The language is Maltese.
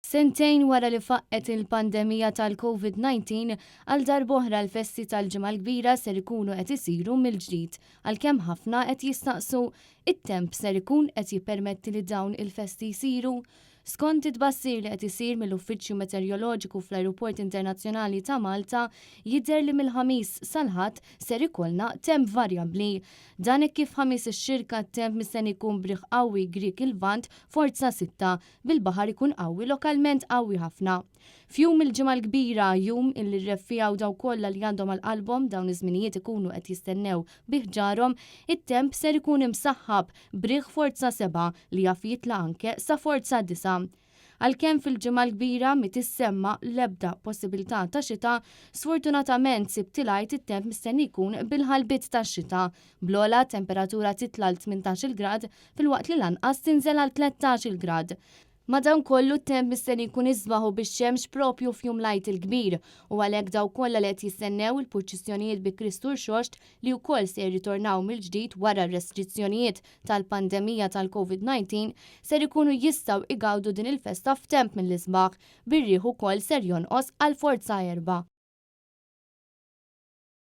Sentejn wara li faqqgħet il-pandemija tal-Covid 19, għal darb'oħra l-festi tal-Ġimgħa l-Kbira ser ikunu qed isiru mill-ġdid, għalkemm ħafna qed jistaqsu, it-temp ser ikun qed jippermetti li dawn il-festi jsiru? Skont it-tbassir li qed isir mill-Uffiċċju Meterjoloġiku fl-Ajruport Internazzjonali ta' Malta, jidher li mill-Ħamis sal-Ħadd ser ikollna temp varjabbli. Dan hekk kif Ħamis ix-Xirka t-temp mistenni jkun b'riħ qawwi Grieg il-Lvant forza sitta, bil-baħar ikun qawwi lokalment qawwi ħafna. F'jum il-Ġimgħa l-Kbira, jum illi r-reffiegħa u dawk kollha li għandhom għal qalbhom dawn iż-żminijiet ikunu qed jistennew bi ħġarhom, it-temp ser ikun imsaħħab b'riħ forza sebgħa li jaf jitla' anke sa forza disgħa. Għalkemm fil-Ġimgħa l-Kbira mi tissemma l-ebda possibilità ta' xita, sfortunatament Sibt il-Għid it-temp mistenni jkun bil-ħalbiet tax-xita, bl-ogħla temperatura titla' għal 18-il grad filwaqt li l-anqas tinżel għal 13-il grad. Madankollu t-temp mistenni jkun isbaħ u bix-xemx propju f'Jum l-Għid il-Kbir u għalhekk dawk kollha li qed jistennew il-purċissjonijiet bi Kristu Rxoxt li wkoll se jirritornaw mill-ġdid wara r-restrizzjonijiet tal-pandemija tal-Covid 19 ser ikunu jistgħu igawdu din il-festa f'temp mill-isbaħ, bir-riħ ukoll ser jonqos għal forza erbgħa.